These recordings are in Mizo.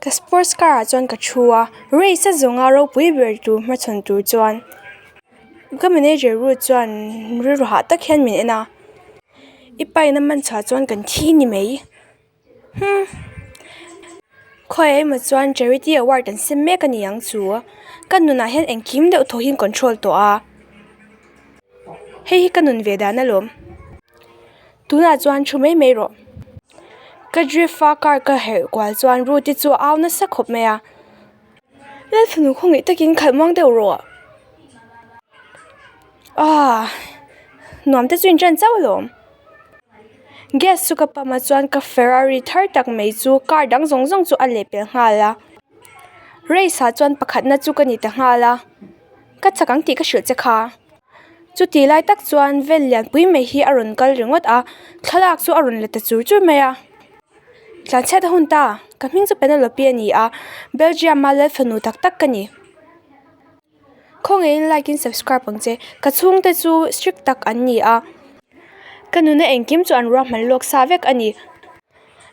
Ka sports car ah chuan ka thu a, race a zawnga ropui ber tur hmachhawn tur chuan ka manager Ruth chuan rilru hah tak hian min en a, i pa in a man chhuah chuan kan thi ni mai humm khawiah emaw chuan charity award an sem mek a ni ang chu ka nunah hian engkim deuh thaw hi control tawh a hei hi ka nun ve dan alawm. Tunah chuan thu mai mai rawh. Ka drift a car ka herh kual chuan Ruth-i chu a au nasa khawp mai a. Lalfanu khawngaih takin khalh muang deuh rawh. Aaa nuam te chu in ṭan chauh alawm. Gas chu ka pump a chuan ka Ferrari thar tak mai chu car dang zawng zawng chu a leh pel nghal a. Race ah chuan pakhatna chu ka ni ta nghal a. Ka chak ang tih ka hrilh che kha. Chuti lai tak chuan vel lianpui mai hi a rawn kal ringawt a, thlalak chu a rawn la ta chur chur mai a. Tlanchhiat a hun ta, ka hming chu Penelope a ni a, Belgium a lal fanu tak tak ka ni. Khawngaihin like in subscribe ang che, ka chhungte chu strict tak an ni a, ka nuna engkim chu an ruahman lawk sa vek a ni.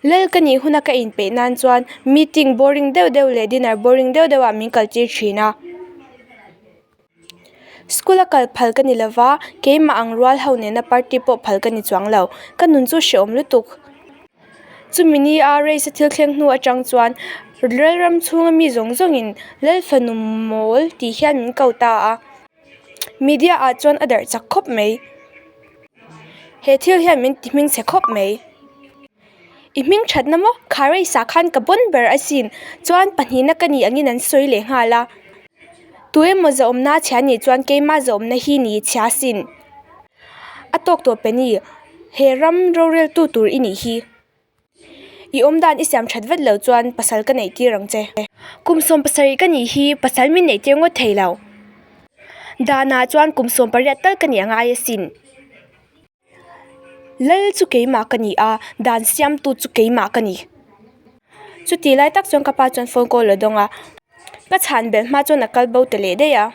Lal ka nih huna ka inpeih nan chuan meeting boring deuh deuh leh dinner boring deuh deuh ah min kaltir thin a. School a kal phal ka ni lova, keimah ang rual ho nena party pawh phal ka ni chuang lo. Ka nun chu hrehawm lutuk. Chumi ni a race a thil thleng hnu atang chuan Lalram chhunga mi zawng zawngin Lalfanu mawl tih hian min ko ta a. Media ah chuan a darh chak khawp mai. He thil hian min ti hming chhe khawp mai. I hming thatna maw? Kha race ah khan ka pawn ber asin. Chuan pahnihna ka nih angin an sawi leh nghal a. Tu emaw zahawmna a chhia nih chuan keimah zahawmna hi ni chhia asin. A tawk tawh Penny, he ram roreltu tur i nih hi. I awmdan i siam that vat lo chuan pasal ka neih tir ang che. Kum 70 ka nih hi pasal min neih tir ngawt thei lo. Danah chuan kum 18 tal ka nih a ngai asin. Lal chu keimah ka ni a, dan siamtu chu keimah ka ni. Chuti lai tak chuan ka pa chuan phone call a dawng a, ka chhan belh hma chuan a kal bo ta leh daih a.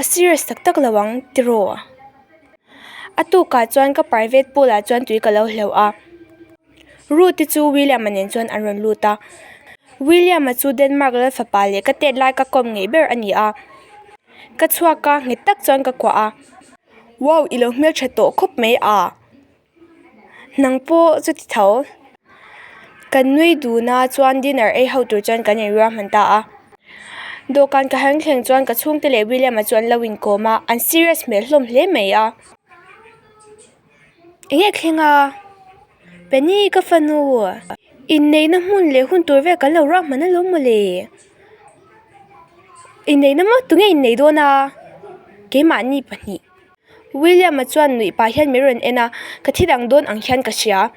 A serious tak tak lo ang tiraw? A tukah chuan ka private pool ah chuan tui ka lo hleuh a. Ruth-i chu William-a nen chuan an rawn lut a. William-a chu Denmark lal fapa leh ka tet lai ka kawm ngei ber a ni a. Ka chhuak a, nghet tak chuan ka kuah a. Wow i lo hmeltha tawh khawp mai a, nang pawh chuti tho. Kan nui dun a chuan dinner ei ho tur chuan kan inruah hman ta a. Dawhkan ka han thleng chuan ka chhungte leh William-a chu an lo inkawm a, an serious hmel hlawm hle mai a. Enge thleng a? Penny ka fanu, inneihna hmun leh hun tur vel kan lo ruah hman alawm mawle. Inneihna maw tunge innei dawn a? Keimahni pahnih. William-a chuan nuih pah hian min rawn en a, ka thi dang dawn ang hian ka hria.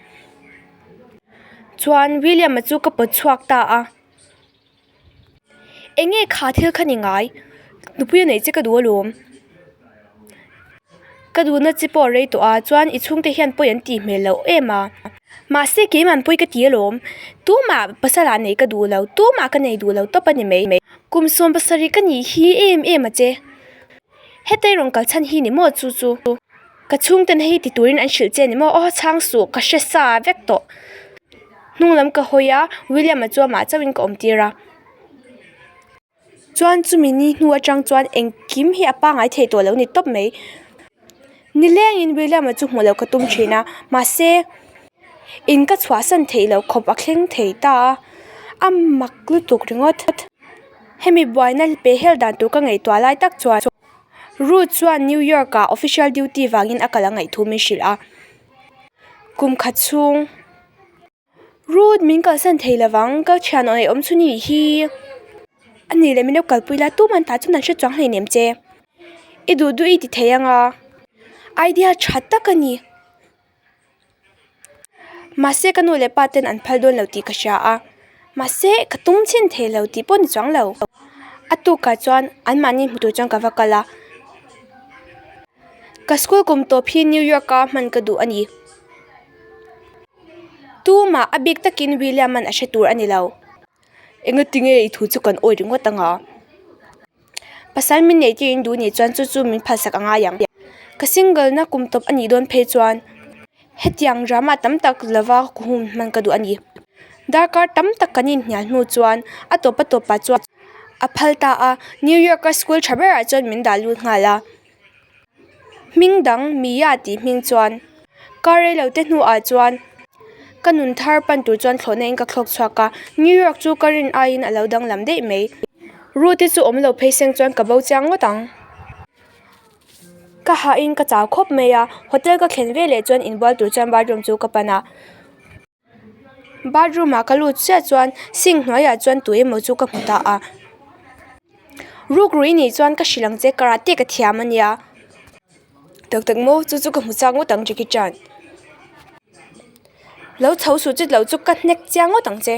Chuan William-a chu ka pawt chhuak ta a. Enge kha thil kha ni ngai? Nupui a neih che ka duh alawm. Ka duhna chi pawh a rei tawh a, chuan i chhungte hian pawi an tih hmel loh em a. Mahse keiman pawi ka ti alawm. Tumah pasal ah neih ka duh lo, tumah ka nei duh lo tawp a ni mai. Kum 70 ka nih hi em em a che. Hetei rawn kal chhan hi ni maw chu chu. Ka chhungten hei ti turin an hrilh che ni maw? Aw chhang suh, ka hre sa vek tawh. Hnung lam ka hawi a, William-a chu amah chauhin ka awm tir a. Chuan chumi ni hnu atang chuan engkim hi a pangngai thei tawh lo ni tawp mai. Nilengin William-a chu hmuh loh ka tum thin a, mahse in ka chhuahsan theih loh khawp a thleng thei ta a, a mak lutuk ringawt. Hemi buaina pe hel dan tur ka ngaihtuah lai tak chuan Ruth chuan New York ah official duty vangin a kal a ngaih thu min hrilh a. Kum khat chhung. Ruth min kalsan thei lovang ka thian aw awm chu ni hi. A nih leh min lo kalpui la tuman tah chuan an hre chuang hleinem che. I duh duh i ti thei anga. Idea tha tak a ni. Mahse ka nu leh pa ten an phal dawn lo tih ka hria a. Mahse ka tum chhin thei lo tih pawh ni chuang lo. A tukah chuan anmahni hmu tur chuan ka va kal a. Ka school kum tawp hi New York a hman ka duh a ni. Tumah a bik takin William an a hre tur a ni lo. Engatinge i thu chu kan awi ringawt anga? Pasal min neih tir in duh nih chuan chu chu min phalsak a ngai ang. Ka single na kum tawp a nih dawn phei chuan hetiang drama tam tak lova hum hman ka duh a ni. Darkar tam tak kan inhnial hnu chuan a tawp a tawpah chuan a phal ta a, New York a school tha berah chuan min dah lut nghal a. Hming dang Mia tih hming chuan kar rei lo te hnuah chuan ka nun thar pan tur chuan thlawhna in ka thlawk chhuak a, New York chu ka rin aiin a lo danglam daih mai. Ruth te chu awm lo phei seng chuan ka bo chiang ngawt ang. Ka hahin ka chau khawp mai a, hotel ka thlen veleh chuan inbual tur chuan bathroom chu ka pan a. Bathroom ah ka lut chiah chuan sink hnuaiah chuan tu emaw chu ka hmu ta a. Rukru i nih chuan ka hrilh ang che karate ka thiam a nia. Tak tak maw chu chu ka hmu chak ngawt ang Jackie Chan. Lo chho suh chut loh chu ka hnek chiang ngawt ang che.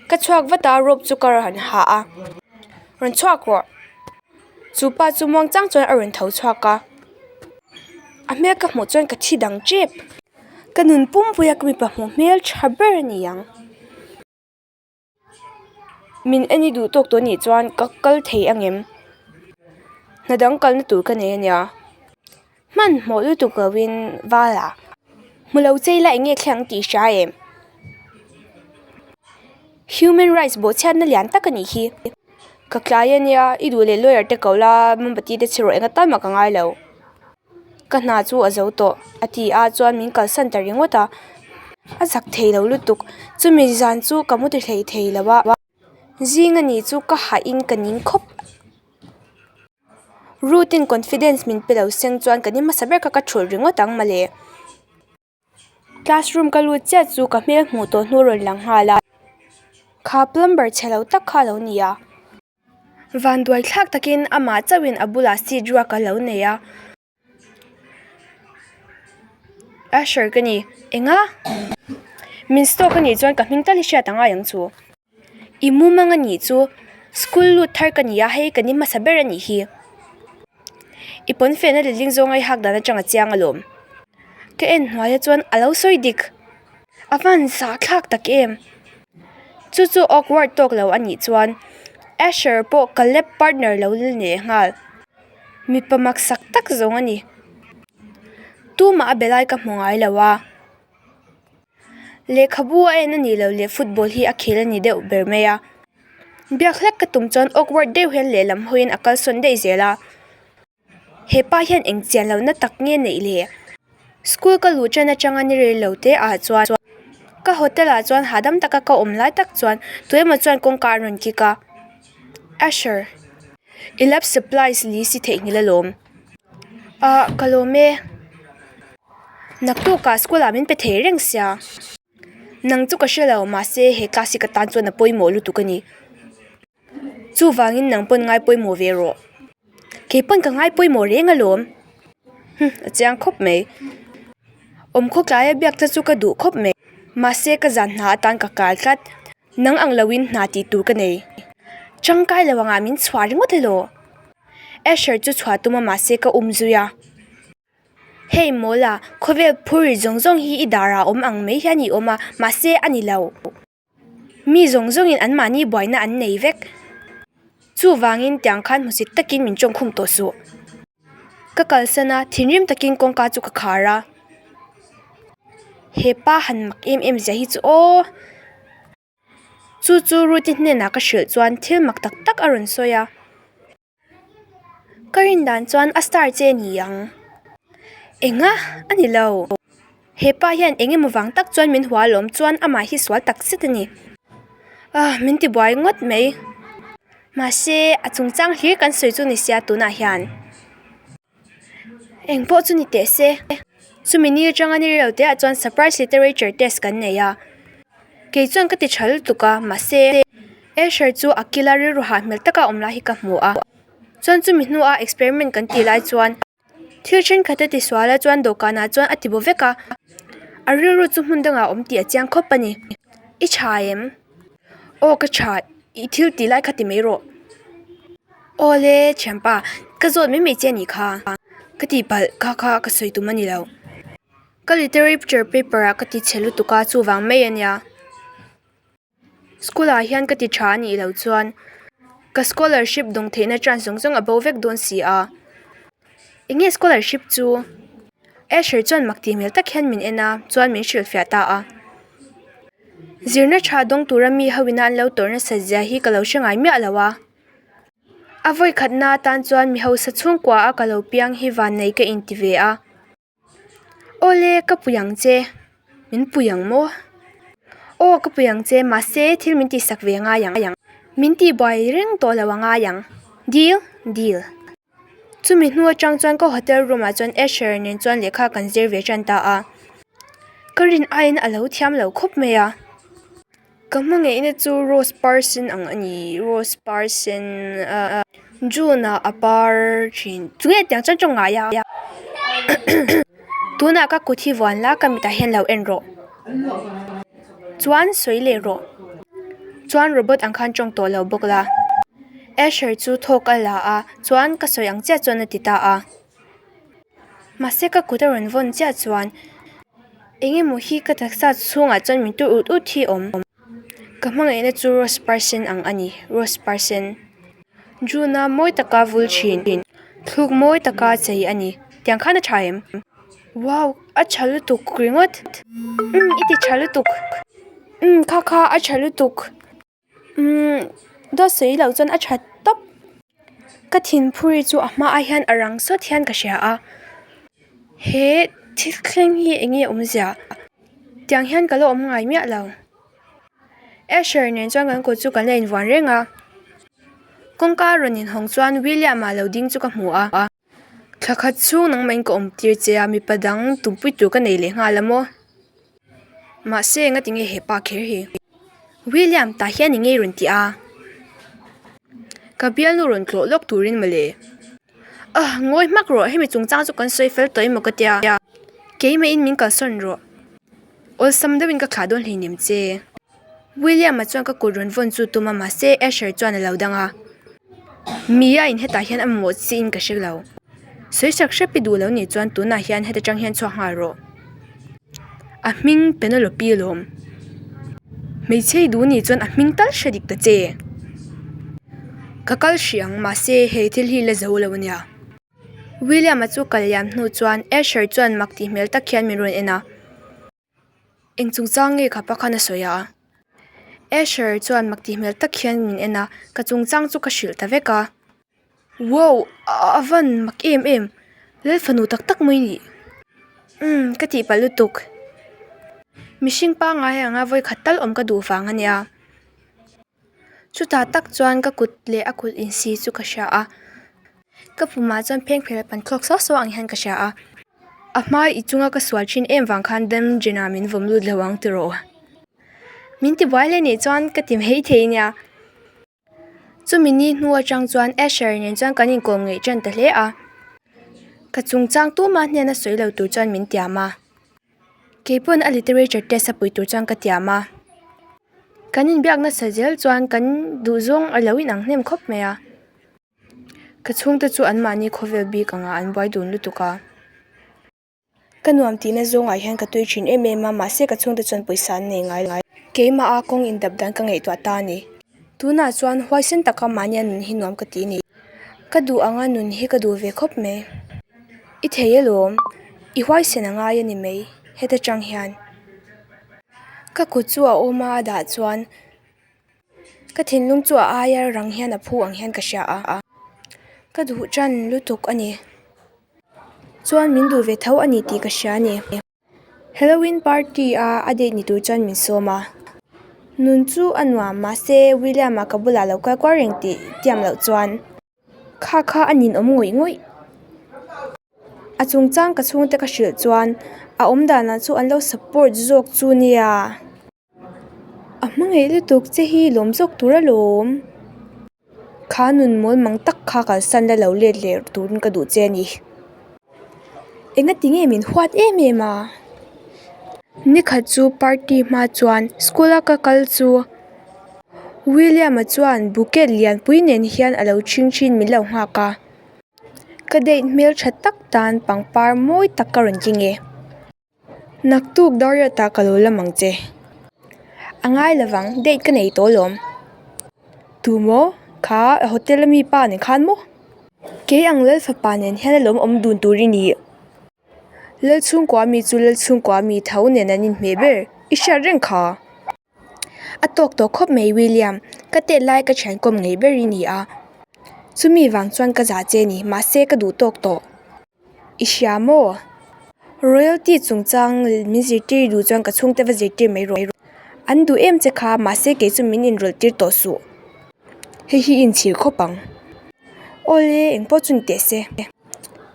Ka chhuak vat a rope chu ka rawn ha a. Rawn chhuak rawh. Chu pa chu muang chang chuan a rawn tho chhuak a. A hmel ka hmuh chuan ka thi dang tep. Ka nun pumpuia ka mipa hmuh hmel tha ber a ni ang. Min en i duh tawk tawh nih chuan ka kal thei angem? Hna dang kalna tur ka nei a nia. Hmanhmawh lutuk lovin val a. Hmu lo che ila eng nge thleng tih hria em? Human rights bawhchhiatna lian tak a nih hi. Ka tlai a nia, i duh leh lawyer te ko la, mombati te chhe rawh eng atan mah ka ngai lo. Ka hna chu a zo tawh a ti a chuan min kalsan ta ringawt a. A zak thei lo lutuk. Chumi zan chu ka mu ti hlei thei lo a. Zing a nih chu ka hahin ka ning khawp. Ruth in confidence min pe lo seng chuan ka ni hmasa ber kha ka thulh ringawt ang mawle. Classroom ka lut chiah chu ka hmel hmuh tawh hnu rawn lang nghal a. Kha plumber chhe lo tak kha a lo ni a. Vanduai thlak takin amah chauhin a bulah seat ruak a lo nei a. Asher ka ni. Enga? Min stalk a nih chuan ka hming tal hi hriat a ngai ang chu. I mumang a nih chu. School lut thar ka ni a, hei ka ni hmasa ber a nih hi. I pawnfen a letling zawnga i hak dan atang a chiang alawm. Ka en hnuaia chuan a lo sawi dik. A van zahthlak tak em. Chu chu awkward tawk lo a nih chuan Asher pawh ka lab partner lo la ni leh nghal. Mipa maksak tak zawng a ni. Tumah a be lai ka hmu ngai lo a. Lehkhabu a en a nih loh leh football hi a khel a ni deuh ber mai a. Biak hlek ka tum chuan awkward deuh hian lehlam hawiin a kalsawn daih zel a. He pa hian eng chian lohna tak nge neih le? School ka luh ṭan aṭanga ni rei lo te ah chuan ka hotel ah chuan hahdam taka ka awm lai tak chuan tuemaw chuan kawngka an rawn kik a. Asher. I lab supplies list i theihnghilh alawm. Ah, ka lawm e. Naktukah school ah min pe thei reng sia. Nang chu ka hre lo, mahse he class hi ka tan chuan a pawimawh lutuk a ni. Chuvangin nang pawn ngai pawimawh ve rawh. Kei pawn ka ngai pawimawh reng alawm. Hum, a chiang khawp mai. Awm khawtlaia biak te chu ka duh khawp mai. Mahse ka zan hna atan ka kal tlat. Nang ang loin hna tih tur ka nei. Tangkai lo angah min chhuah ringawt elaw? Asher chu chhuah tum a mahse ka um zui a. Hei Mawla, khawvel phur ri zawng zawng hi i darah awm ang mai hian i awm a, mahse a ni lo. Mi zawng zawngin anmahni buaina an nei vek. Chuvangin tiang khan hmusit takin min tawngkhum tawh suh. Ka kalsan a, thinrim takin kawngka chu ka khar a. He pa han mak em em zia hi chu aw! Chu chu Ruth-i hnenah ka hrilh chuan thil mak tak tak a rawn sawi a. Ka rin dan chuan a star che ni ang. Enga? A ni lo. He pa hian eng emaw vang tak chuan min hua alawm chuan amah hi sual tak zet a ni. Ah, min ti buai ngawt mai. Mahse, a chungchang hlir kan sawi chu ni sia tunah hian. Eng pawh chu ni teh se. Chumi ni atanga ni rilo te ah chuan surprise literature test kan nei a. Kei chuan ka ti tha lutuk a, mahse Asher chu a kila rilru hah hmel taka awm lai hi ka hmu a. Chuan chumi hnua experiment kan tih lai chuan thil thenkhat a ti sual a chuan dawhkanah chuan a ti bo vek a. A rilru chu hmun dangah a awm tih a chiang khawp a ni. I tha em? Aw ka tha, i thil tih lai kha ti mai rawh. Awle thianpa, ka zawt mai mai che a nih kha. Ka tihpalh kha kha ka sawi tum a ni lo. Ka literature paper ah ka ti chhe lutuk a, chuvang mai a nia. School ah hian ka ti tha a nih loh chuan ka scholarship dawng theihna chance zawng zawng a bo vek dawn si a. Eng nge scholarship chu? Asher chuan mak tih hmel tak hian min en a, chuan min hrilhfiah ta a. Zirna tha dawng tura mi ho ina an lo tawrh nasat zia hi ka lo hre ngai miah lo a. A vawikhatna atan chuan mi hausa chhungkua a ka lo piang hi vannei ka inti ve a. Awle, ka pui ang che. Min pui ang maw? Aw, ka pui ang che, mahse thil min tihsak ve ngai ang. Min tihbuai reng tawh lo a ngai ang. Deal? Deal. Chumi hnu atang chuan ka hotel room ah chuan Asher nen chuan lehkha kan zir ve tan ta a. Ka rin aiin a lo thiam lo khawp mai a. Ka hmangaihna chu rose par sen ang a ni, rose par sen ahh June ah a par thin. Tunge tiang chuan tawng ngai a? Tunah ka kut hi vuan la ka mitah hian lo en rawh. Chuan sawi leh rawh. Chuan robot ang khan tawng tawh lo bawk la. Asher chu thawk a la a, chuan ka sawi ang chiah chuan a ti ta a. Mahse ka kut a rawn vawn chiah chuan eng emaw hi ka taksa chhungah chuan min tur ut ut hi a awm. Ka hmangaihna chu rose par sen ang a ni, rose par sen. June-a mawi taka vul thin, thluk mawi taka chei a ni. Tiang khan a tha em? Wow! A tha lutuk ringawt. Umm i ti tha lutuk. Umm kha kha a tha lutuk. Umm dawt sawi loh chuan a tha tawp. Ka thinphuri chu a hmaah hian a rang sawt hian ka hria a. He thil thleng hi eng nge awmzia? Tiang hian ka la awm ngai miah lo. Asher nen chuan kan kut chu kan la invuan reng a. Kawngka rawn inhawng chuan William-a lo ding chu ka hmu a. Thla khat chhung nangmahin ka awm tir che a, mipa dang tumpui tur ka nei leh nghal a maw? Mahse, engati nge he pa kher hi? William, tah hian i ngei rawn ti a. Ka bialnu rawn tlawh lawk turin mawle. Ahh, ngawi hmak rawh, hemi chungchang chu kan sawi fel tawh emaw ka tia. Keimahin min kalsawn rawh. Awlsam deuhin ka thlah dawn hleinem che. William-a chuan ka kut rawn vawn chu tum a, mahse Asher chuan a lo dang a. Mia in hetah hian a mamawh chiin ka hre lo. Sawi sak hrep i duh lo nih chuan tunah hian heta tang hian chhuak nghal rawh. A hming Penelope lawm. Hmeichhe i duh nih chuan a hming tal hre dik ta che. Ka kal hrih ang, mahse he thil hi la zo lo a nia. William-a chu kal liam hnu chuan Asher chuan mak tih hmel tak hian min rawn en a. Eng chungchang nge khapa khan a sawi a? Asher chuan mak tih hmel tak hian min en a, ka chungchang chu ka hrilh ta vek a. Wow! A van mak em em! Lal fanu tak tak mai ni. Umm, ka tihpalh lutuk. Mihring pangngai anga vawikhat tal awm ka duh vang a nia. Chutah tak chuan ka kut leh a kut insi chu ka hria a, ka pumah chuan phengphelh pan thlawk sauh sauh ang hian ka hria a. A hma i chunga ka sual thin em vang khan dungeon ah min vawm lut lo ang tiraw? Min ti buai hle nih chuan ka ti mai thei nia. Chumi ni hnu atang chuan Asher nen chuan kan inkawm ngeih tan ta hle a, ka chungchang tuma hnena sawi lo tur chuan min tiam a. Keipawn a literature test a pui tur chuan ka tiam a. Kan inbiak nasa zel chuan kan duhzawng a lo inang hnem khawp mai a. Ka chhungte chu anmahni khawvel bik anga an buai dun lutuk a. Ka nuam tihna zawngah hian ka tui thin em em a, mahse ka chhungte chuan pawisa an nei ngai lo. Keimah a kawng indap dan ka ngaihtuah ta a ni. Tunah chuan huaisen taka mahnia nun hi nuam ka ti a ni. Ka duh anga nun hi ka duh ve khawp mai. I thei alawm, i huaisen a ngai a ni mai, heta tang hian. Ka kut chu a awm a, a dah chuan ka thinlung chu a aia rang hian a phu ang hian ka hria a. Ka duh tan lutuk a ni. Chuan min duh ve tho a ni tih ka hria a ni. Halloween party a a date ni tur chuan min sawm a. Nun chu a nuam mahse William-a ka bulah lo kal kual reng tih tiam loh chuan. Kha kha a ninawm ngawih ngawih. A chungchang ka chhungte ka hrilh chuan a awmdanah chu an lo support zawk chu nia. A hmangaih lutuk che hi lawm zawk tur alawm. Kha nun mawl mang tak kha kalsan la lo let leh turin ka duh che a ni. Engati nge min huat em em a? Nikhat chu party hma chuan school a ka kal chu William-a chuan bouquet lianpui nen hian a lo chhing thin min lo nghak a. Ka date hmeltha tak tan pangpar mawi tak ka rawn keng e. Naktuk Dariat-ah ka lo lam ang che. A ngai lovang, date ka nei tawh alawm. Tu maw? Kha hotel a mi pa nen khan maw? Kei ang Lal fapa nen hian alawm awm dun tur i ni. Lal chhungkua mi chu Lal chhungkua mi tho nen an inhmeh ber, i hriat reng kha. A tawk tawh khawp mai William, ka tet lai ka thian kawm ngei ber i ni a. Chumi vang chuan ka zah che ni, mahse ka duh tawk tawh. I hria maw? Royalty chungchang min zirtir duh chuan ka chhungte va zirtir mai rawh. An duh em che kha, mahse kei chu min inrawlh tir tawh suh. Hei hi inchhir khawp ang. Awle, engpawh chu ni teh se.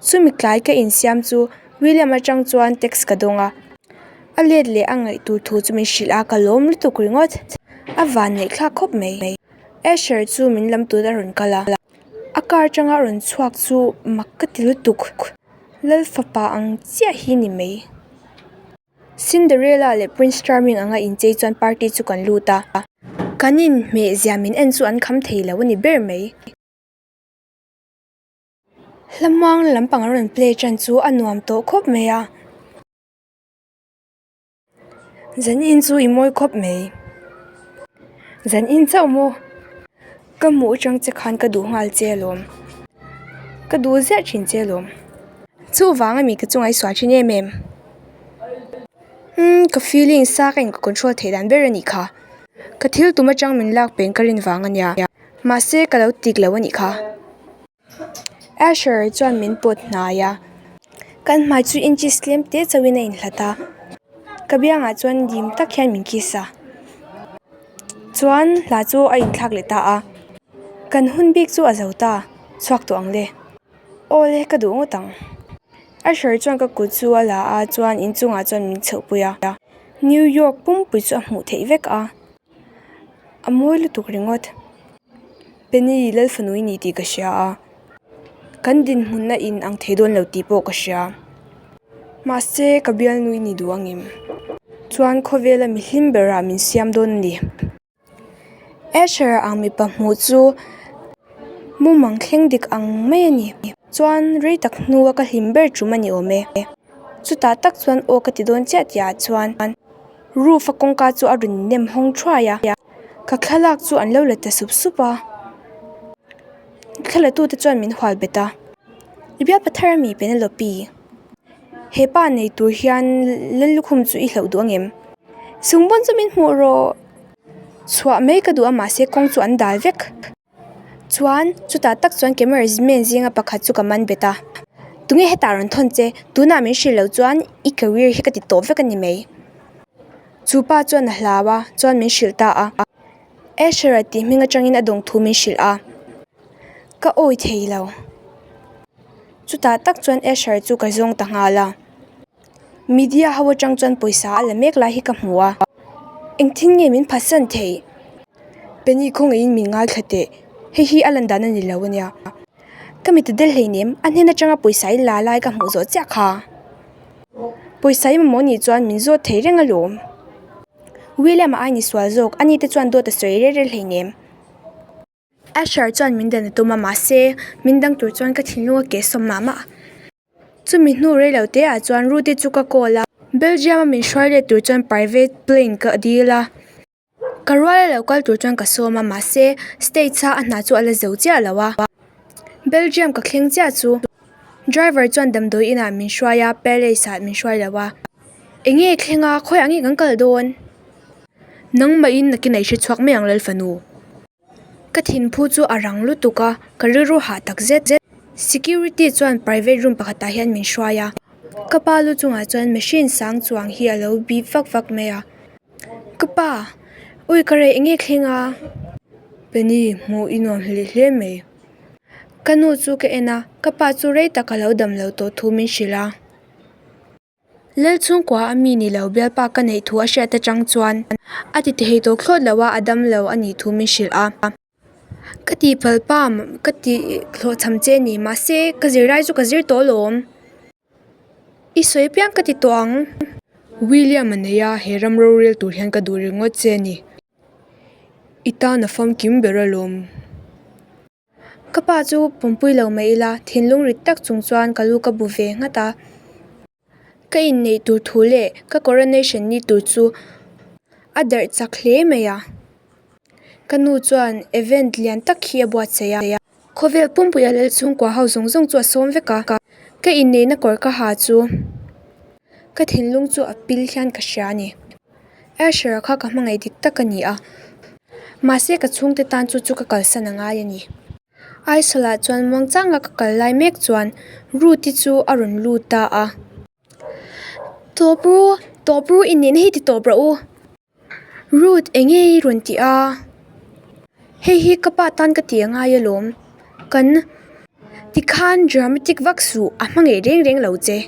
Chumi tlai ka insiam chu William atang chuan text ka dawng a. A let leh a ngaih tur thu chu min hrilh a, ka lawm lutuk ringawt. A van neih thlak khawp mai. Asher chu min lam tur a rawn kal a. A car atanga a rawn chhuak chu mak ka ti lutuk. Lal fapa ang chiah hi ni mai. Cinderella leh Prince Charming anga inchei chuan party chu kan lut a. Kan inhmeh zia min en chu an kham thei lo a ni ber mai. Hla muang lampang a rawn play tan chu a nuam tawh khawp mai a. Zan in chu i mawi khawp mai. Zan in chauh maw? Ka hmuh atang che khan ka duh nghal che alawm. Ka duh ziah thin che alawm. Chuvang ami ka chunga i sual thin em em. Umm ka feeling sa ka in ka control theih dan ber a nih kha. Ka thil tum atang min lak peng ka rin vang a nia. Mahse ka lo tik lo a nih kha. Asher chuan min pawt hnai a, kan hmai chu inches tlem te chauhin a inhlat a, ka biangah chuan dim tak hian min kiss a, chuan hla chu a inthlak leh ta a, kan hun bik chu a zo ta, chhuak tawh ang le, awle ka duh ngawt ang. Asher chuan ka kut chu a la a chuan inchungah chuan min chhohpui a, New York pumpui chu a hmuh theih vek a. A mawi lutuk ringawt. Penny Lalfanui ni tih ka hria a, kan dinhmunna in ang thei dawn lo tih pawh ka hria. Mahse ka bialnui ni duh angem? Chuan khawvela mi hlim berah min siam dawn a ni. Asher ang mipa hmuh chu mumang thleng dik ang mai a ni. Chuan rei tak hnua ka hlim ber tum a ni awm e. Chutah tak chuan aw ka ti dawn chiah tihah chuan. Roof a kawngka chu a rawn nem hawng thuai a, ka thlalak chu an lo la ta sup sup a, thla tute chuan min hual bet a, I bialpa thar ami Penelope? Hepa nei tur hian Lallukhum chu i hlauh duh angem? Sungbawn chu min hmuh rawh! Chhuah mai ka duh a mahse kawng chu an dal vek. Chuan chutah tak chuan camera man zinga pakhat chu ka man bet a, tunge hetah rawn thawn che, tunah min hrilh loh chuan i career hi ka ti tawp vek a ni mai. Chu pa chuan a hlau a, chuan min hrilh ta a, Asher-a tih hming atangin a dawng thu min hrilh a, ka awi thei lo. Chutah tak chuan Asher chu ka zawng ta nghal a. Media ho atang chuan pawisa a la mek lai hi ka hmu a, engtin nge min phatsan thei? Penny khawngaihin min ngaithla teh, hei hi a lan dan a ni lo ania. Ka mit a del hleinem, a hnen atanga pawisa i la lai ka hmuh zawh chiah kha. Pawisa i mamawh nih chuan min zawt thei reng alawm. William a aini sual zawk, ani te chuan dawt a sawi rel rel hleinem. Asher chuan min dan a tum a, mahse min dang tur chuan ka thinlung a keh sawm mah mah. Chumi hnu rei lo te ah chuan Rudy chu ka call a, Belgium a min hruai let tur chuan private plane ka dil a, ka rual a lo kal tur chuan ka sawm a, mahse States a a hna chu a la zo chiah lo a. Belgium ka thleng chiah chu driver chuan damdawi inah min hruai a, palace ah min hruai lo a. Enge thleng a, khawiah nge kan kal dawn? Nangmahin nakin a i hre chhuak mai ang Lalfanu. Ka thinphu chu a rang lutuk a, ka rilru hah tak zet zet. Security chuan private room pakhatah hian min hruai a, ka pa lu chungah chuan machine sang chuang hi a lo bip vak vak mai a. Ka pa, ui ka rei eng nge thleng a? Penny, hmuh i nuam hleh hle mai. Ka nu chu ka en a, ka pa chu rei tak a lo dam lo tawh thu min hrilh a. Lal chhungkua a mi ni lo bialpa ka neih thu a hriat atang chuan a ti thei tawh thlawt lo a, a dam lo a nih thu min hrilh a. Ka tih phal pa ka tih hlawhchham che ni mahse ka zirlai chu ka zir tawh alawm. I sawi apiang ka ti tawh ang. William a nei a, he ram rorel tur hian ka duh ringawt che a ni. I tan a famkim ber alawm. Ka pa chu pawmpui lo mai ila, thinlung rit tak chung chuan ka lu ka bu ve nghat a. Ka inneih tur thu leh ka coronation ni tur chu a darh chak hle mai a. Ka nu chuan event lian tak hi a buatsaih a. Khawvel pumpuia lal chhungkua ho zawng zawng chu a sawm vek a. Ka inneihna kawr ka ha chu ka thinlung chu a pil hian ka hria a ni. Asher-a kha ka hmangaih dik tak a ni a, mahse ka chhungte tan chu chu ka kalsan a ngai a ni. Aizawl-ah chuan muangchanga ka kal lai mek chuan Ruth-i chu a rawn lut ta a. Tawp ru, tawp ru inneihna hi ti tawp rawh u. Ruth eng nge i rawn tih a? Hei hi ka pa tan ka ti a ngai alawm. Kan tikhan dramatic vak suh a hmangaih reng reng lo che.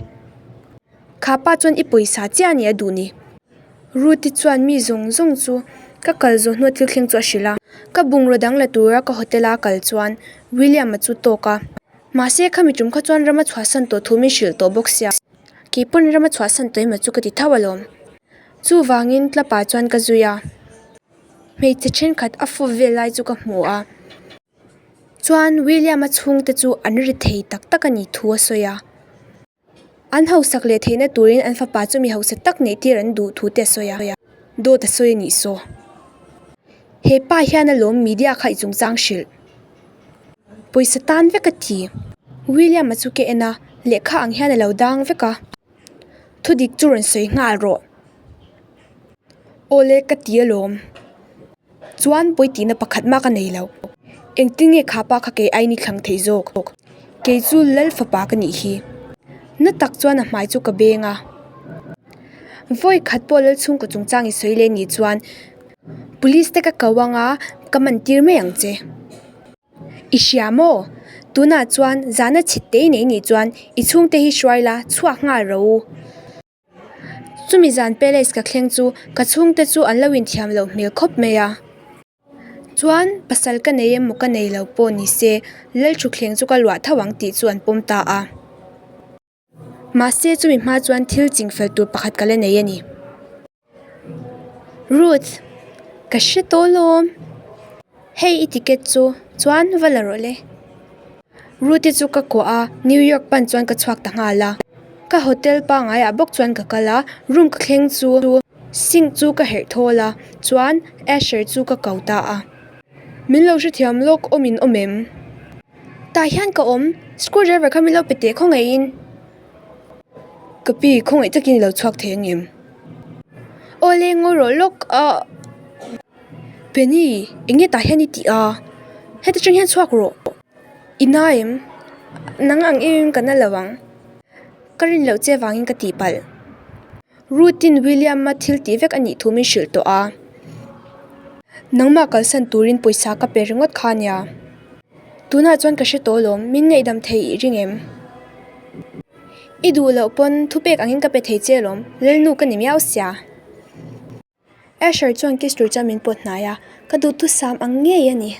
Kha pa chuan i pawisa chiah a ni a duh ni. Ruth-i chuan mi zawng zawng chu ka kal zawh hnuah thil thleng chu a hrilh a. Ka bungraw dang la tura ka hotel a kal chuan William-a chu tawk a. Mahse khami tum kha chuan rama chhuahsan tawh thu min hrilh tawh bawk sia. Keipawn rama chhuahsan tawh emaw chu ka ti tho alawm. Chuvangin tlapa chuan ka zui a, hmeichhe thenkhat a fawp vel lai chu ka hmu a. Chuan William-a chhungte chu an ri thei tak tak a nih thu a sawi a. An hausak leh theihna turin an fapa chu mi hausa tak neih tir an duh thu te a sawi a. Dawt a sawi a nih saw. He pa hian alawm media kha i chungchang hrilh. Pawisa tan vek a ti. William-a chu ka en a, lehkha ang hian a lo dang vek a. Thudik chu rawn sawi nghal rawh. Awle ka ti alawm. Chuan pawi tihna pakhat mah ka nei lo. Engtin nge kha pa kha kei ain i thlang thei zawk? Kei chu Lal fapa ka nih hi. Na tak chuan a hmai chu ka beng a. Vawi khat pawh Lal chhungkaw chungchang i sawi leh nih chuan Police te ka ko anga ka man tir mai ang che. I hria maw? Tunah chuan zana chhit te i nei nih chuan i chhungte hi hruai la, chhuak nghal ro u. Chumi zan palace ka thleng chu ka chhungte chu an lo inthiam loh hmel khawp mai a. Chuan pasal ka nei emaw ka nei lo pawh ni se Lalthutthleng chu ka luah tho ang tih chu an pawm ta a. Mahse chumi hma chuan thil chingfel tur pakhat ka la nei a ni. Ruth, ka hre tawh lawm. Hei i ticket chu chuan va la rawh le. Ruth-i chu ka kuah a, New York pan chuan ka chhuak ta nghal a. Ka hotel pangaiah bawk chuan ka kal a, room ka thleng chu sink chu ka herh thawl a, chuan Asher chu ka ko ta a. Min lo hrethiam lawk awm in awm em? Tah hian ka awm, screw driver kha min lo pe teh khawngaihin. Ka pi, khawngaih takin i lo chhuak thei ang em? Awle, ngawi rawh lawk a. Penny, eng nge tah hian i tih a? Heta tang hian chhuak rawh. I na em? Nang ang em em ka na lo ang. Ka rin loh che vangin ka tihpalh. Ruth-in William-a thil tih vek a nih thu min hrilh tawh a. Nangmah kalsan turin pawisa ka pe ringawt kha nia. Tunah chuan ka hre tawh alawm, min ngaihdam thei i ring em? I duh loh pawn thupek angin ka pe thei che alawm, Lalnu ka ni miau sia. Asher chuan kiss tur chuan min pawt hnai a, ka duhthusam ang ngei a ni.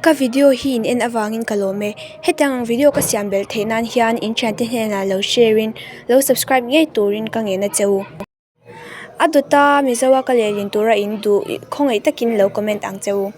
Ka video hi in en avangin ka lawm e. Hetiang ang video ka siam belh theih nan hian in thiante hnenah lo share in lo subscribe ngei turin ka ngen a che u. A dawta Mizoa ka lehlin tura in duh khawngaih takin lo comment ang che u.